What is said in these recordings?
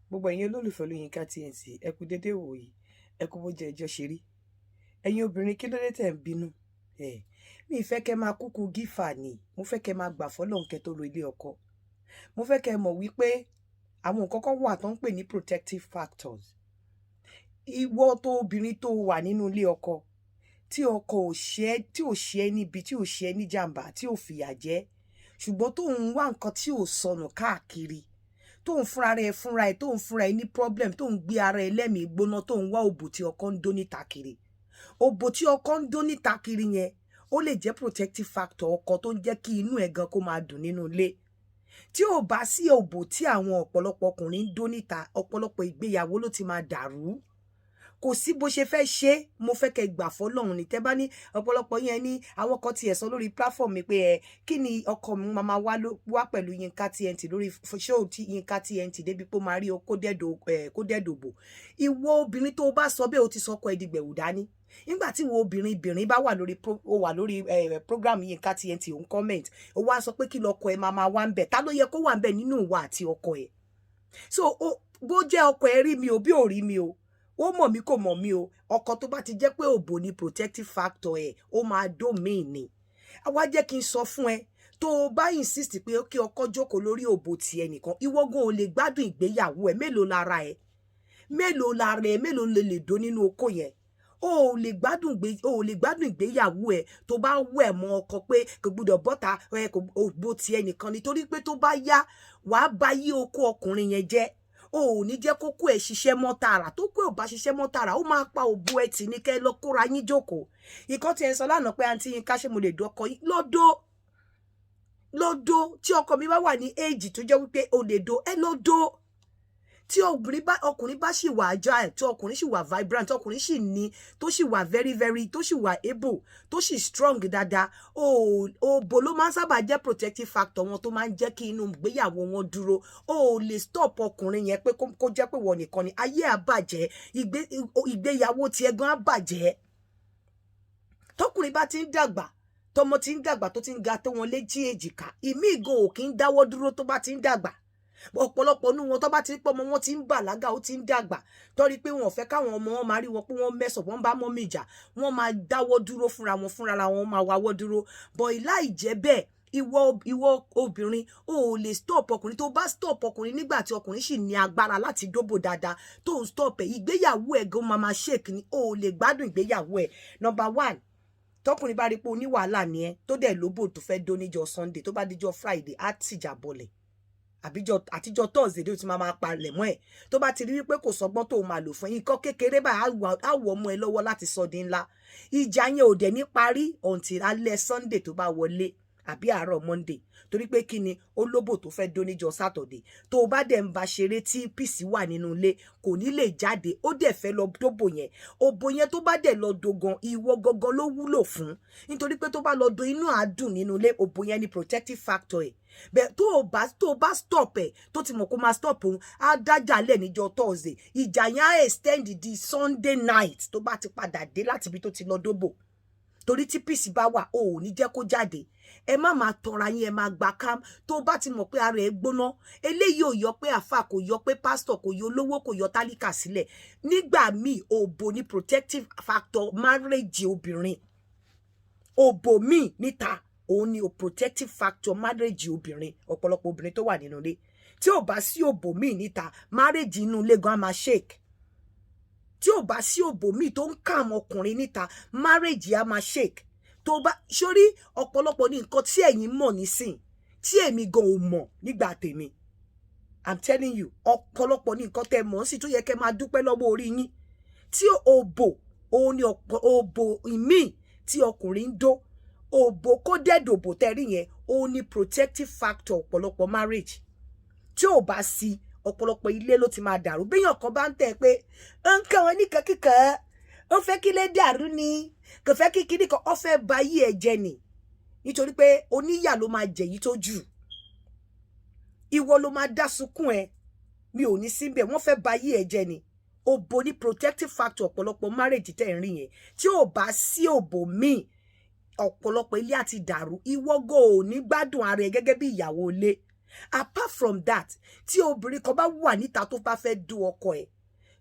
Gbogbo ẹ̀yin olólùfẹ́ Olóyinka TNT, ẹ kú dédé ìwòyí, ẹ kú bó jẹ́ ẹjọ́ ṣe rí. Ẹ̀yin obìnrin, kí ló dé tẹ̀ ń bínú? Ẹ̀ mi ì fẹ́ kẹ́ máa kúkú gífà ni. Mo fẹ́ kẹ́ máa gbà fọ́lọ́run kẹ́ tó lo ilé ọkọ. Mo fẹ́ kẹ́ mọ̀ wípé àwọn nǹkan kan wà tó ń pè ní protective factors. Ìwọ tó obìnrin tó wà nínú ilé ọkọ, tí ọkọ ò ṣe é, tí ò ṣe é níbi, tí ò ṣe é níjàmbá, tí ò fìyà jẹ, ṣùgbọ́n tó ń wá nǹkan tí ò sọnù káàkiri, tó ń fúnra rẹ̀ fúnra ẹ̀, tó ń fúnra ẹ̀ ní problem, tó ń gbé ara ẹ̀ lẹ́mìí gbóná, tó ń wá òbò tí ọkọ ń dó níta kiri. Òbò tí ọkọ ń dó níta kiri yẹn, ó lè jẹ́ protective factor ọkọ tó ń jẹ́ kí inú ẹ̀ gan kó máa dùn nínú ilé. Tí ò bá sí òbò tí àwọn ọ̀pọ̀lọpọ̀ ọkùnrin ń dó níta, ọ̀pọ̀lọpọ̀ ìgbéyàwó ló ti máa dàrú. Kò sí bó ṣe fẹ́ ṣe. Mo fẹ́ kẹ́ gbà fọ́lọ́run ní. Tẹ́ bá ní ọ̀pọ̀lọpọ̀ yẹn ní àwọn kan tiẹ̀ sọ lórí platform mi pé ẹ kí ni ọkọ mi máa wá wá pẹ̀lú Yinka TNT lórí show tí Yinka TNT débi pé ó máa rí kó dẹ́dòbò. Ìwọ obìnrin tó bá sọ bẹ́ẹ̀, o ti sọ ọkọ ẹ̀ dìgbẹ̀wò dání. Nígbà tí ìwọ obìnrin bìnrin bá wà lórí, ó wà lórí program Yinka TNT, òun comment, ó wá sọ pé kí lọkọ ẹ máa máa wá ń bẹ̀. Ta ló yẹ kó wà ń bẹ̀ nínú ìwà àti ọkọ ẹ? So bó jẹ́ ọkọ ẹ rí mi o, bí ò rí mi o, ó mọ̀ mí, kò mọ̀ mí o, ọkọ tó bá ti jẹ́ pé òbò ni protective factor ẹ̀, ó máa dó míì ni. Wá jẹ́ kí n sọ fún ẹ, tó o bá insist pé kí ọkọ jókòó lórí òbò tiẹ̀ nìkan, ìwọ gan ò lè gbádùn ìgbéyàwó ẹ. Mélòó lára ẹ? Mélòó lára ẹ? Mélòó lè lè dó nínú okó yẹn? O ò lè gbádùn ìgbéyàwó ẹ tó bá wẹ̀ mọ́ ọkọ pé kò gbúdọ̀ bọ́ta ẹ kò òbò tiẹ̀ nìkan, nítorí pé tó bá yá, wàá bá yí okó ọkùnrin yẹn jẹ́. O ò ní jẹ́ kókó ẹ̀ ṣiṣẹ́ mọ́ tààrà. Tó kó ẹ̀ ò bá ṣiṣẹ́ mọ́ tààrà, ó máa pa òbò ẹ̀ tì ní. Kẹ́ lọ kóra yín jókòó. Ìkan tí ẹ sọ lánàá pé, "Àǹtí Yínká, ṣé mo lè dọ́kọ yín lọ́dọ̀ lọ́dọ̀?" Tí ọkọ mi bá wà ní éèjì tó jẹ́ wípé o lè do ẹ lọ́dọ̀, tí obìnrin bá ọkùnrin bá sì wà agile, tí ọkùnrin sì wà vibrant, tí ọkùnrin sì ní, tó sì wà very very, tó sì wà able, tó sì strong dáadáa, òbò ló máa ń sábà jẹ́ protective factor wọn tó máa ń jẹ́ kí inú ìgbéyàwó wọn dúró. O ò lè stop ọkùnrin yẹn pé kó jẹ́ pé wọ́n nìkan ni. Ayé á bàjẹ́, ìgbéyàwó tiẹ̀ gan á bàjẹ́. Tọkùnrin bá ti ń dàgbà, tọmọ ti ń dàgbà, tó ti ń ga tó wọn léjì èjìká, ìmí ìgò ò kí ń dáwọ́ dúró. Tó bá ti ń dàgbà, ọ̀pọ̀lọpọ̀ nínú wọn, tó bá ti rí pé ọmọ wọn ti ń bàlágà, ó ti ń dàgbà, torí pé wọn ò fẹ́ káwọn ọmọ wọn máa rí wọn pé wọ́n mẹ́sàn, wọ́n bá mọ́mì ìjà, wọ́n máa dáwọ́ dúró fúnra wọn, fúnra wọn máa wáwọ́ dúró bọ̀. Ìláì jẹ́ bẹ́ẹ̀, ìwọ obìnrin, o ò lè stop ọkùnrin. Tó bá stop ọkùnrin nígbà tí ọkùnrin sì ní agbára láti dóbò dáadáa, tó ń stop ẹ, ìgbéyàwó ẹ gan máa máa shake ni. O ò lè gbádùn ìgbéyàwó ẹ. Number one, tọkùnrin bá rí pé oníwàhálà ni ẹ, tó dẹ̀ lóbò tó fẹ́ dó níjọ́ Sunday, tó bá díjọ́ Friday, á tìjà bọlẹ̀, àbíjọ àtijọ́ Thursday tó ti máa máa palẹ̀ mọ́ ẹ̀. Tó bá ti rí wípé kò sọgbọ́n tó máa lò fún nǹkan kékeré báyìí, á wọ ọmọ ẹ lọ́wọ́ láti sọ di ńlá. Ìjà yẹn ò dẹ̀ ní parí until alẹ́ Sunday tó bá wọlé àbí àárọ̀ Monday. Torí pé kí ni? Ó lóbò tó fẹ́ dó níjọ́ Saturday. Tó o bá dẹ̀ ń ba ṣeré, tí peace wà nínú ilé, kò ní lè jáde. Ó dẹ̀ fẹ́ lọ dóbò yẹn. Òbò yẹn tó bá dẹ̀ lọ dogan, ìwọ gangan ló wúlò fún, nítorí pé tó bá lọ do, inú àádùn nínú ilé. Òbò yẹn ni protective factor ẹ̀. Bẹ́ẹ̀ tó o bá stop ẹ̀, tó ti mọ̀ kó máa stop òun, á dájà lẹ̀ níjọ́ Thursday. Ìjà yẹn á extend di Sunday night tó bá ti padà dé láti ibi tó ti lọ dóbò, torí tí peace bá wà, o ò ní jẹ́ kó jáde. Ẹ má máa tọra yín, ẹ máa gba cam. Tó bá ti mọ̀ pé ara ẹ gbóná, eléyìí ò yọ pé àfà, kò yọ pé pásítọ̀, kò yọ olówó, kò yọ tálíkà sílẹ̀. Nígbà míì, òbò ní protective factor marriage obìnrin. Òbò míì níta, òun ni o protective factor marriage obìnrin. Ọ̀pọ̀lọpọ̀ obìnrin tó wà nínú ilé, tí ò bá sí òbò míì níta, marriage inú ilé gan á máa shake. Tí ò bá sí òbò míì tó ń kà àmọ́ ọkùnrin níta, marriage á máa shake. Tó bá sórí, ọ̀pọ̀lọpọ̀ ní nǹkan tí ẹ̀yin mọ̀ nísìn tí èmi gan ò mọ̀ nígbà tèmi. I'm telling you, ọ̀pọ̀lọpọ̀ ní nǹkan tẹ́ mọ̀ sí tó yẹ kẹ́ máa dúpẹ́ lọ́wọ́ orí yín. Tí òbò, òun ni òbò ìmíì tí ọkùnrin ń dó, òbò kó dẹ́dòbò tẹ́rí yẹn, òun ni protective factor ọ̀pọ̀lọpọ̀ marriage. Tí ò bá sí, ọ̀pọ̀lọpọ̀ ilé ló ti máa dàrú. Béèyàn kan bá ń tẹ̀ pé nǹkan wọn nìkan kíkan, ó fẹ́ kí ilé dàrú ni, kò fẹ́ kí kíní kan, ó fẹ́ ba yí ẹ jẹ́ ni, nítorí pé oníyà ló máa jẹ yìí tó jù. Ìwọ ló máa dá sunkún ẹ. Mi ò ní síbẹ̀. Wọ́n fẹ́ ba yí ẹ jẹ́ ni. Òbò ní protective factor ọ̀pọ̀lọpọ̀ marriage tẹ̀ ń rí yẹn. Tí ò bá sí òbò míì, ọ̀pọ̀lọpọ̀ ilé àti dàrú. Ìwọ go ò ní gbádùn ara ẹ gẹ́gẹ́ bí ìyàwó ilé. Apart from that, tí obìnrin kan bá wà níta tó bá fẹ́ dó ọkọ ẹ̀,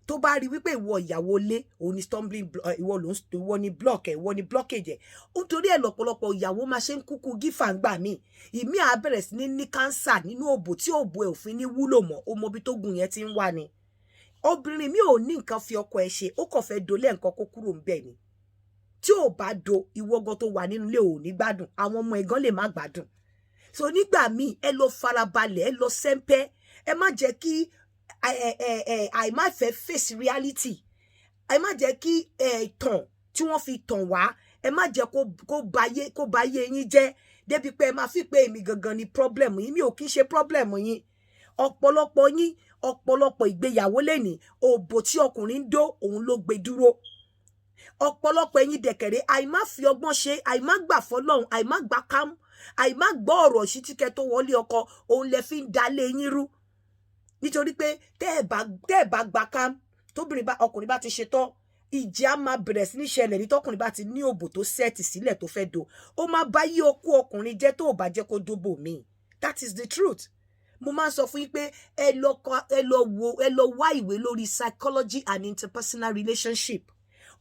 tó bá rí wípé ìwọ ìyàwó lé òun ni stumbling, ìwọ ló ń, ìwọ ni block ẹ, ìwọ ni blockage ẹ. Nítorí ẹ lọ́pọ̀lọpọ̀ ìyàwó máa ṣe ń kúkú gífà ń gbà míì. Ìmí á bẹ̀rẹ̀ sí ní ní cancer nínú òbò tí òbò ẹ̀ òfin ní wúlò mọ́. Ó mọ ibi tó gùn yẹn ti ń wà ni. Obìnrin mi ò ní nǹkan fi ọkọ ẹ ṣe, ó kàn fẹ́ dolé nǹkan kó kúrò ń bẹ̀ ni. Tí ò bá do, ìwọ gan tó wà nínú ilé ò ní gbádùn, àwọn ọmọ ẹ̀gán lè má gbádùn. So nígbà míì, ẹ lọ farabalẹ̀, ẹ lọ sẹ́ńpẹ́, ẹ má jẹ́ kí àìmáfẹ́ face reality, ẹ má jẹ́ kí ẹ̀tàn tí wọ́n fi tàn wá, ẹ má jẹ́ kó bayé yín jẹ́ débi pé ẹ máa fi pé èmi gangan ni problem yín. Mi ò kí ń ṣe problem yín. Ọ̀pọ̀lọpọ̀ yín, ọ̀pọ̀lọpọ̀ ìgbéyàwó lẹ́nìí, òbò tí ọkùnrin ń dó òun ló gbé dúró. Ọ̀pọ̀lọpọ̀ ẹ̀yin dẹ̀kẹ̀rẹ̀, àìmá fi ọgbọ́n ṣe, àìmá gbà fọlọ́run, àìmá gbà kám, àìmá gbọ́ ọ̀rọ̀ sí tíkẹ́ tó wọlé ọkọ, òun lẹ fi ń dalé yín rú. Nítorí pé tẹ́ ẹ̀ bá gbà kám, tóbìnrin bá ọkùnrin bá ti ṣe tán, ìjà á máa bẹ̀rẹ̀ sí ní ṣẹlẹ̀. Ní tọkùnrin bá ti ní òbò tó set sílẹ̀ tó fẹ́ do, ó máa bá yí okó ọkùnrin jẹ́ tó ò bá jẹ́ kó dóbò míì. That is the truth. Mo máa ń sọ fún yín pé ẹ lọ kọ, ẹ lọ wo, ẹ lọ wá ìwé lórí psychology and interpersonal relationship.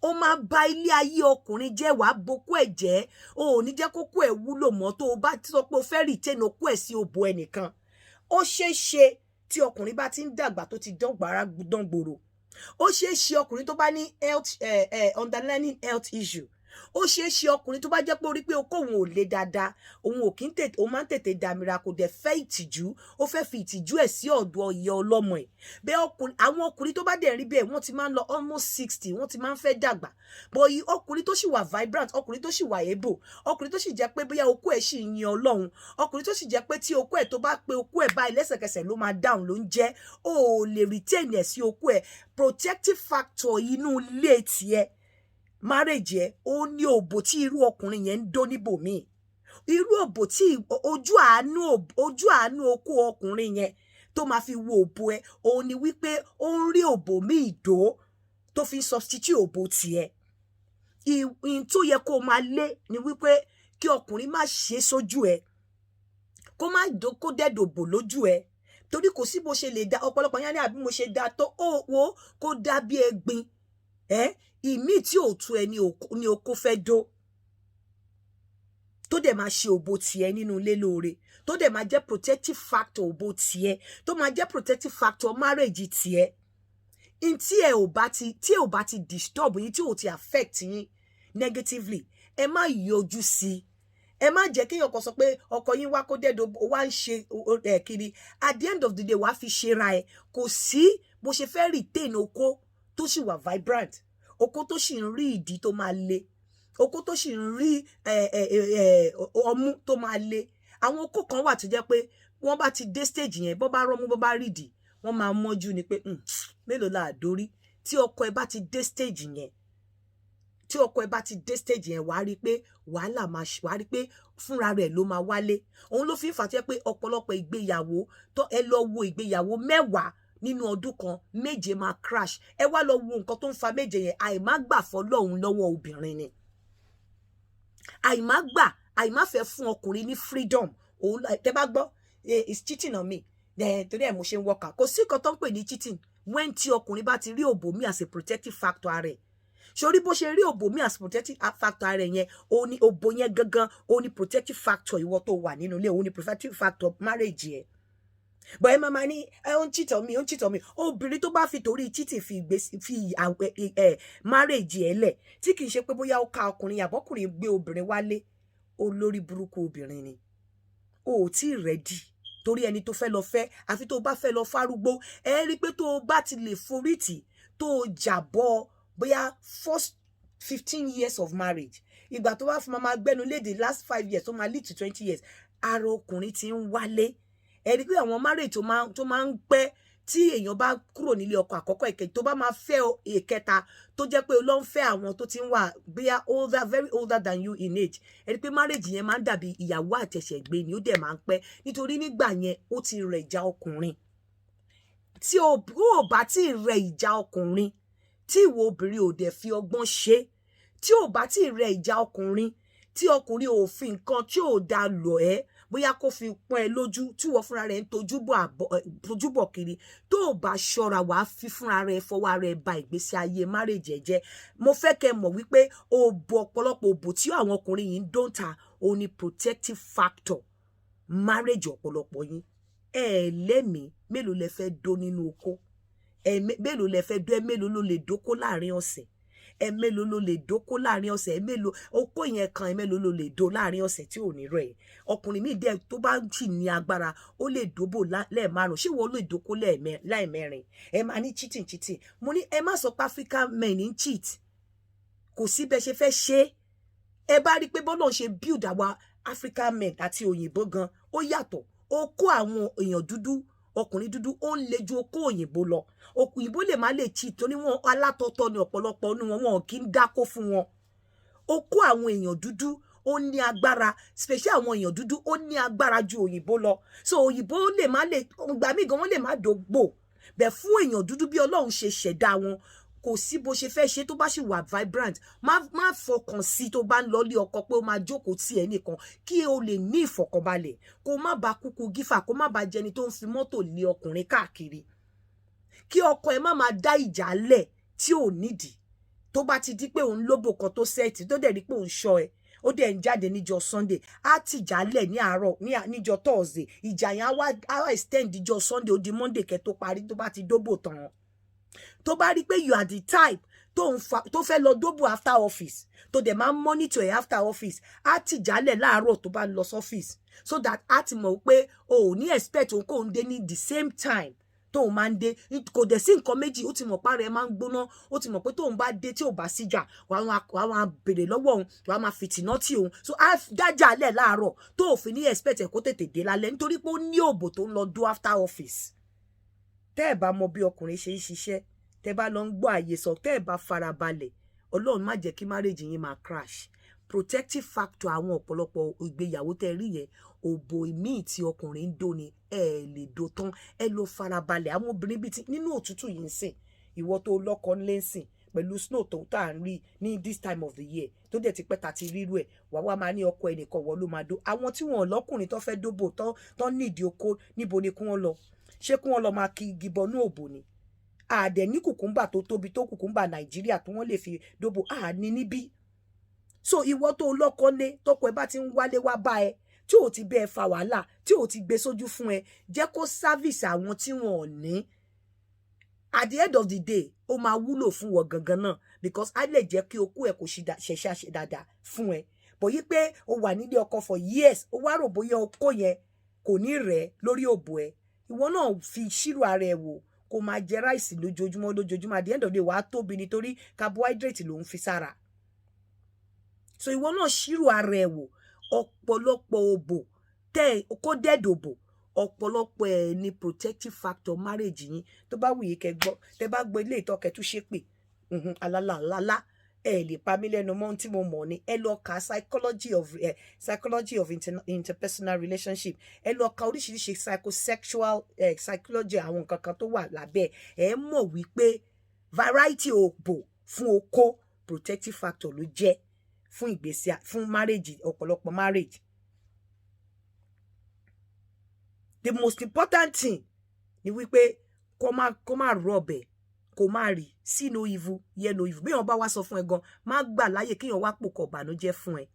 Ó máa bà ilé ayé ọkùnrin jẹ́, wàá bokú ẹ̀ jẹ́, o ò ní jẹ́ kókó ẹ̀ wúlò mọ́ tó o bá sọ pé o fẹ́ retain okó ẹ̀ sí òbò ẹnìkan. Ó ṣeé ṣe tí ọkùnrin bá ti ń dàgbà, tó ti dán gbàrà dán gbòòrò, ó ṣeé ṣe ọkùnrin tó bá ní health underlying health issue, ó ṣeé ṣe ọkùnrin tó bá jẹ́ pé ó rí pé okó òun ò le dáadáa, òun ò kí ń tètè, òun máa ń tètè dàmíra, kò dẹ̀ fẹ́ ìtìjú, ó fẹ́ fi ìtìjú ẹ̀ sí ọ̀dọ̀ ìyá ọlọ́mọ ẹ̀. Bẹ́ẹ̀ ọkùnrin, àwọn ọkùnrin tó bá dẹ̀ rí bẹ́ẹ̀, wọ́n ti máa ń lọ almost 60, wọ́n ti máa ń fẹ́ dàgbà. But ọkùnrin tó sì wà vibrant, ọkùnrin tó sì wà able, ọkùnrin tó sì jẹ́ pé bóyá okó ẹ̀ sì ń yin Ọlọ́run, ọkùnrin tó sì jẹ́ pé tí okó ẹ̀ tó bá pe okó ẹ̀ báyìí, lẹ́sẹ̀kẹsẹ̀ ló máa dáhùn, ló ń jẹ́ ó lè retain ẹ̀ sí okó ẹ̀. Protective factor inú ilé tiẹ̀, marriage ẹ, ó ní òbò tí irú ọkùnrin yẹn ń dó níbòmíì. Irú òbò tí ojú àánú okó ọkùnrin yẹn tó máa fi wo òbò ẹ, òun ni wípé ó ń rí òbò míì dó tó fi ń substitute òbò tiẹ̀. Ìyìn tó yẹ kó máa lé ni wípé kí ọkùnrin má ṣe sójú ẹ, kó má kó dẹ́dòbò lójú ẹ, torí kò sí bó ṣe lè da ọ̀pọ̀lọpọ̀ yẹn ní àbí mo ṣe da tó ó wo kó dá bí egbin ẹ. Ìmí tí ò tú ẹ ní oko fẹ́ dó, tó dẹ̀ máa ṣe òbò tiẹ̀ nínú ilé lóore, tó dẹ̀ máa jẹ́ protective factor òbò tiẹ̀, tó máa jẹ́ protective factor marriage tiẹ̀. In tí ẹ ò bá ti disturb yín, tí ò ti affect yín negatively, ẹ má yọjú sí i. Ẹ má jẹ́ kéèyàn kan sọ pé ọkọ yín wá kó dẹ́dọ̀ wá ń ṣe ẹ kiri. At the end of the day, wàá fi ṣera ẹ. Kò sí bó ṣe fẹ́ retain okó tó sì wà vibrant, okó tó sì ń rí ìdí tó máa le, okó tó sì ń rí ọmú tó máa le. Àwọn okó kan wà tó jẹ́ pé wọ́n bá ti dé stage yẹn, bọ́ bá rọ́mú, bọ́ bá rídìí, wọ́n máa mọ́jú ni pé mélòó la àdórí. Tí ọkọ ẹ bá ti dé stage yẹn, tí ọkọ ẹ bá ti dé stage yẹn, wàá rí pé wàhálà máa, wàá rí pé fúnra rẹ̀ ló máa wálé. Òun ló fi ń fà á pé ọ̀pọ̀lọpọ̀ ìgbéyàwó tó, ẹ lọ wo ìgbéyàwó 10 nínú ọdún kan, 7 máa crash. Ẹ wá lọ wo nǹkan tó ń fa 7 yẹn. Àìmá gbà fọ́lọ́hun lọ́wọ́ obìnrin ni, àìmá gbà, àìmá fẹ́ fún ọkùnrin ní freedom. Òun tẹ bá gbọ́, "Is cheating on me," torí ẹ̀ mo ṣe ń wọ́kà. Kò sí nǹkan tó ń pè ní cheating when tí ọkùnrin bá ti rí òbò mi as a protective factor rẹ̀. Sórí bó ṣe rí òbò mi as protective factor rẹ̀ yẹn, òun ni òbò yẹn gangan, òun ni protective factor ìwọ tó wà nínú ilé, òun ni protective factor marriage yẹn. But ẹ máa ma ní ẹ ó ń cheat on me, ó ń cheat on me. Obìnrin tó bá fi torí cheating fi ìgbésí fi ẹ marriage ẹ lẹ̀, tí kì í ṣe pé bóyá ó ka ọkùnrin àbọ́kùnrin gbé obìnrin wálé, olórí burúkú obìnrin ni. O ò tí ì ready torí ẹni tó fẹ́ lọ fẹ́, àfi tó bá fẹ́ lọ fárúgbó. Ẹ rí i pé tó o bá ti lè forítì tó o jàbọ̀ bóyá first 15 years of marriage, ìgbà tó bá fi máa gbẹnu léde last 5 years tó máa lead to 20 years, ara ọkùnrin ti ń wálé. Ẹ rí i pé àwọn marriage tó máa ń pẹ́, tí èèyàn bá kúrò nílé ọkọ àkọ́kọ́, ìkejì, tó bá máa fẹ́ ìkẹta, tó jẹ́ pé ló ń fẹ́ àwọn tó ti ń wà bóyá older, very older than you in age, ẹ rí i pé marriage yẹn máa ń dàbí ìyàwó àtẹ̀ṣẹ̀gbé ni. Ó dẹ̀ máa ń pẹ́ nítorí nígbà yẹn ó ti rẹ̀ ìjà ọkùnrin. Tí o bá tí ì rẹ̀ ìjà ọkùnrin, tí ìwọ obìnrin ò dẹ̀ fi ọgbọ́n ṣe, tí ò bá tí ì rẹ̀ ìjà ọkùnrin, tí ọkùnrin ò fi nǹkan tí ò da lọ ẹ́, Bóyá kó fi pọ́n ẹ lójú tí wọ́n fúnra rẹ̀ ń tojúbọ̀ kiri. Tó o bá ṣọ́ra, wàá fi fúnra rẹ̀ fọwọ́ rẹ̀ ba ìgbésí ayé marriage ẹ̀ jẹ́. Mo fẹ́ kẹ́ mọ̀ wípé òbò, ọ̀pọ̀lọpọ̀ òbò tí àwọn ọkùnrin yìí ń dóńtà, òun ni protective factor marriage ọ̀pọ̀lọpọ̀ yín. Ẹ lẹ́mìí, mélòó lẹ fẹ́ dó nínú oko? Ẹ mélòó lẹ fẹ́ dó? Ẹ mélòó ló lè dóko láàrin ọ̀sẹ̀? Ẹ mélòó ló lè dóko láàrin ọ̀sẹ̀? Ẹ mélòó okó yẹn kan? Ẹ mélòó ló lè dó láàrin ọ̀sẹ̀ tí ò ní rẹ̀? Ọkùnrin míì dẹ̀ tó bá sì ní agbára, ó lè dóbò lẹ́ẹ̀márùn. Ṣé wọ́n lè dóko lẹ́ẹ̀mẹ́rin? Ẹ máa ní cheating, cheating. Mo ní ẹ má sọ pé African men ń cheat. Kò sí bẹ́ẹ̀ ṣe fẹ́ ṣe é. Ẹ bá rí i pé bọ́lá ṣe build àwa African men àti òyìnbó gan, ó yàtọ̀. Ó kó àwọn èèyàn dúdú, ọkùnrin dúdú, ó ń le ju okó òyìnbó lọ. Òyìnbó lè má lè cheat torí wọn alátọ̀tọ̀ ni ọ̀pọ̀lọpọ̀ ní wọn, wọn kì í dákó fún wọn. Ó kó àwọn èèyàn dúdú, ó ní agbára special. Àwọn èèyàn dúdú, ó ní agbára ju òyìnbó lọ. So òyìnbó lè má lè gbà mí gan, wọ́n lè má dógbò bẹ̀ fún èèyàn dúdú. Bí Ọlọ́run ṣe ṣẹ̀dá wọn, kò sí bó ṣe fẹ́ ṣe tó bá sì wà vibrant. Má fọkàn sí tó bá ń lọ lé ọkọ pé ó máa jókòó tì ẹ́ nìkan kí o lè ní ìfọ̀kànbalẹ̀, kó má ba kúkú gífà, kó má ba jẹni tó ń fi mọ́tò lé ọkùnrin káàkiri, kí ọkọ ẹ má máa dá ìjà lẹ̀ tí ò nídìí. Tó bá ti di pé òun lóbò kan tó set, tó dẹ̀ rí pé òun ṣọ́ ẹ, ó dẹ̀ ń jáde níjọ́ Sunday, á tìjà lẹ̀ ní àárọ̀ níjọ́ Thursday. Ìjà yẹn á wá extend díjọ́ Sunday, ó di Monday kẹ́ tó parí. Tó bá ti dóbò tán, tó bá rí pé you are the type tó ń fa tó fẹ́ lọ dóbò after office, tó dẹ̀ máa ń monitor ẹ̀ after office, á tìjálẹ̀ láàárọ̀ tó bá lọ sọ́fíìsì, so that á ti mọ̀ pé o ò ní expect òun kò ń dé ní the same time tóun máa ń dé. Kò dẹ̀ sí nǹkan méjì, ó ti mọ̀ pára ẹ máa ń gbóná. Ó ti mọ̀ pé tóun bá dé, tí ò bá síjà, wàá máa béèrè lọ́wọ́ òun, wàá máa fìtìná tì òun. So á dájà lẹ̀ láàárọ̀ tó ò fi ní expect ẹ̀ kó tètè dé lálẹ́, nítorí pé ó ní òbò tó ń lọ do after office. Tẹ́ ẹ̀ bá mọ bí ọkùnrin ṣe ń ṣiṣẹ́, tẹ́ bá lọ ń gbọ́ àyè sọ, tẹ́ ẹ̀ bá farabalẹ̀, Ọlọ́run má jẹ́ kí marriage yín máa crash. Protective factor àwọn ọ̀pọ̀lọpọ̀ ìgbéyàwó tẹ́ rí yẹn, òbò míì tí ọkùnrin ń dó ni ẹ lè dó tán. Ẹ lọ farabalẹ̀. Àwọn obìnrin bíi ti nínú òtútù yìí ń sìn, ìwọ tó lọ́kọ ńlé ń sìn pẹ̀lú snow tó tà ń rí ní this time of the year, tó dẹ̀ ti pẹ́ ta ti rírú ẹ̀, wà wá máa ní ọkọ ẹnìkan wọ́n ló máa dó. Àwọn tí wọn lọ́kùnrin tó fẹ́ dóbò, tó nídìí oko, níbo ni kí wọ́n lọ? Ṣé kí wọ́n lọ máa kí igi bọnú òbò ni? Àdẹ̀ ní cucumber tó tóbi tó cucumber Nàìjíríà tí wọ́n lè fi dóbò àní níbí. So ìwọ tó lọ́kọ lé, tọkọ ẹ bá ti ń wálé wá bá ẹ, tí ò ti bẹ́ẹ̀ fa wàhálà, tí ò ti gbé sójú fún ẹ, jẹ́ kó service àwọn tí wọn ò ní. At the end of the day, ó máa wúlò fún wọn gangan náà, because á lè jẹ́ kí okó ẹ kò ṣẹ̀ṣẹ̀ ṣe dáadáa fún ẹ. Bọ̀ yí pé o wà nílé ọkọ for years, ó wá rò bóyá okó yẹn kò ní rẹ̀ lórí òbò ẹ. Ìwọ náà fi ṣírò ara ẹ wò, kó máa jẹ rice lójoojúmọ́ lójoojúmọ́. At the end of the day, wàá tóbi nítorí carbohydrate ló ń fi sára. So ìwọ náà ṣírò ara ẹ wò. Ọ̀pọ̀lọpọ̀ òbò tẹ kó dẹ́dòbò, ọ̀pọ̀lọpọ̀ ẹ̀ ní protective factor marriage yín. Tó bá wù yín kẹ́ gbọ́, tẹ́ bá gbọ́ ilé ìtọ́kẹ́ tún ṣépè alálàlálá, ẹ lè pa mí lẹ́nu mọ́. Tí mo mọ̀ ni, ẹ lọ ka psychology of interpersonal relationship. Ẹ lọ ka oríṣiríṣi psychosexual psychology, àwọn nǹkan kan tó wà lábẹ́ ẹ. Mọ̀ wípé variety òbò fún okó, protective factor ló jẹ́ fún ìgbésí, fún marriage, ọ̀pọ̀lọpọ̀ marriage. The most important thing ni wípé kó má rọ̀bẹ̀, kó má rí. See no evil, hear no evil. Bí wọn bá wá sọ fún ẹ gan, má gbà láyè kéèyàn wá pòkọ̀ ìbànújẹ́ fún ẹ.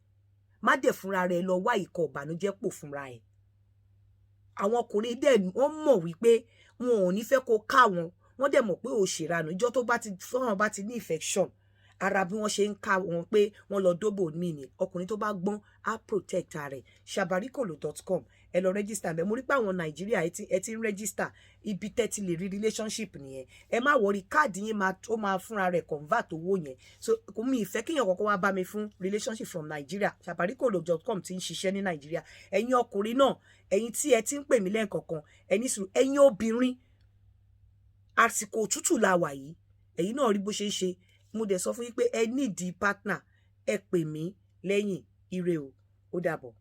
Má dẹ̀ fúnra rẹ lọ wá ìkọ̀ ìbànújẹ́ pò fúnra ẹ. Àwọn ọkùnrin dẹ̀, wọ́n mọ̀ wípé wọn ò ní fẹ́ kó ká wọn. Wọ́n dẹ̀ mọ̀ pé òṣèrànù ìjọ tó bá ti fọ́nrán bá ti ní infection ara, bí wọ́n ṣe ń ká wọn pé wọ́n lọ dóbò mí ni. Ọkùnrin tó bá gbọ́n á protect rẹ̀. Sabarikolo.com, ẹ lọ register bẹ́ẹ̀. Mo rí pé àwọn Nàìjíríà, ẹ ti ń register. Ibi tẹ́ ti lè rí relationship nìyẹn. Ẹ má worry, káàdì yín máa ó máa fúnra rẹ̀ convert owó yẹn. So kò mi ìfẹ́ kéèyàn kọ́kọ́ wá bá mi fún relationship from Nàìjíríà. Sabarikolo.com ti ń ṣiṣẹ́ ní Nàìjíríà. Ẹ̀yin ọkùnrin náà, ẹ̀yin tí ẹ ti ń pè mí lẹ́ẹ̀kọ̀ọ̀kan, ẹ ní sùúrù. Ẹ̀yin obìnrin, àsìkò òtútù la wà yìí. Ẹ̀yin náà rí bó ṣe ń ṣe. Mo dẹ̀ sọ fún yín pé ẹ nídìí partner, ẹ pè mí lẹ́yìn. Ire o, ó dàbọ̀.